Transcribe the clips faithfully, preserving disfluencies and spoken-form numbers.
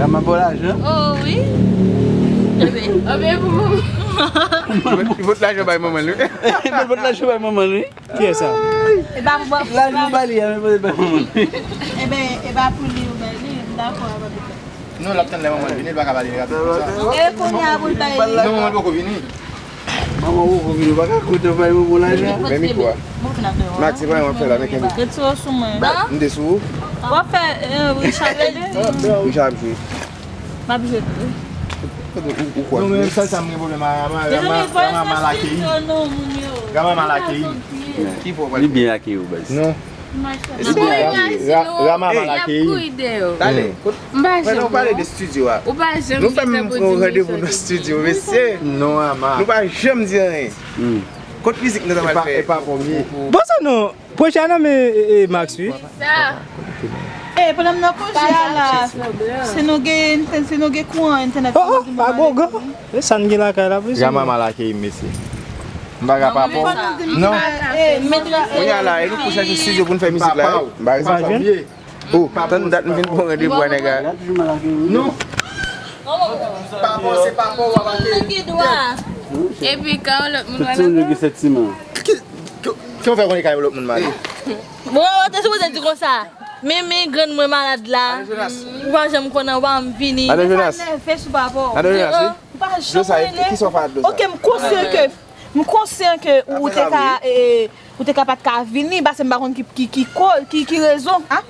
M ap ba w lajan. Oh wi. Ebyen, ebyen pou mwen. Li pot lajan bay manman l wi. Li pot lajan bay manman l wi. Kiyès sa? E pa pou bò. Lajan ou ba li a, men pote bay manman l. Ebyen, e pa pou li ou bay li, m dakò avè w. Non, l ap tann lè manman l vini, li pa ka ba li rapid konsa. E kounye a pou l bay li. Non, manman l poko vini. Manman poko vini, ou pa ka kote bay manman lajan. Men mikwo a. Max, se pa yon ap fè la, men kenbe. Retire w sou mwen. M te sou ou. W ap fè, eh, Richard rele. Richard ap jwe. M ap jwe tou. Ou, ou kwè? Non, men sèl sa m gen pwoblèm a Rama, Rama, Rama mal akeyi. Rama mal akeyi. Li byen akeyi w, baz. Non. Ra-, Rama mal akeyi. Talè, kote, pandan w pale de estidyo a, nou fè m pran yon randevou nan estidyo, mesye. Non, Rama. Nou pa janm di anyen. Kote mizik nou ta pral fè? E pa, e pa premye. Bon, sa non. Pwojè a nan men, e, e, Max, wi. E, pandan m nan konje a la, si nou gen entè-, si nou gen kouran entènèt. Oh, oh, pa gogo. E sa n gen lakay la, wi. Rama mal akeyi m, mesye. M pa ka pa fò. Non. Kounye a la, e nou pou chache estidyo pou n fè mizik la, wi. M pa ka pa fò. Oh, tann dat m vin pran randevou a nèg la. Non. Papa, se papa w ap akeyi. Epi ka yon lòt moun malad. Tout moun gen sèt siman. Ki, ki, ki w fè konnen kay lòt moun malad? Bon, ou te sipoze di konsa. Men, men grann mwen malad la. Ou pa janm konnen, ou pa janm vini. Madan Jonas. Nève sou papa w. Madan Jonas, wi. Ou pa janm rele. Ki sa w fè ak dlo sa? Ok, m konsyan ke, m konsyan ke ou te ka, e, ou te ka pa t ka vini, paske m pa konn ki, ki, ki ko-, ki, ki rezon, a.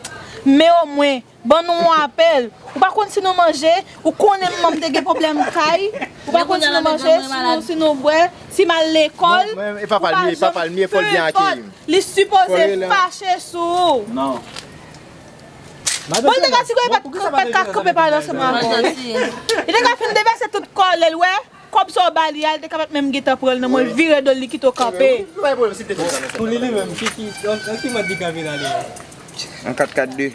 Men omwen, ban nou yon apèl. Ou pa konn si nou manje, ou konnen manman m te gen pwoblèm kay, ou pa konn si nou manje, si nou, si nou bwè, si m al lekòl, ou pa janm fè efò. Li sipoze fache sou ou. Non. Bon, li te ka sigoye pa t ka kanpe pale ansanm avè w. Li te ka fin devèse tout kòlè l, wè. Kòb sa w ba li a, li te ka pa t menm gentan pran l nan men l, vire do l, li kite w kanpe. Pou li, li menm, ki, ki, an, an ki mòd li kanpe la, li menm? An kat kat de.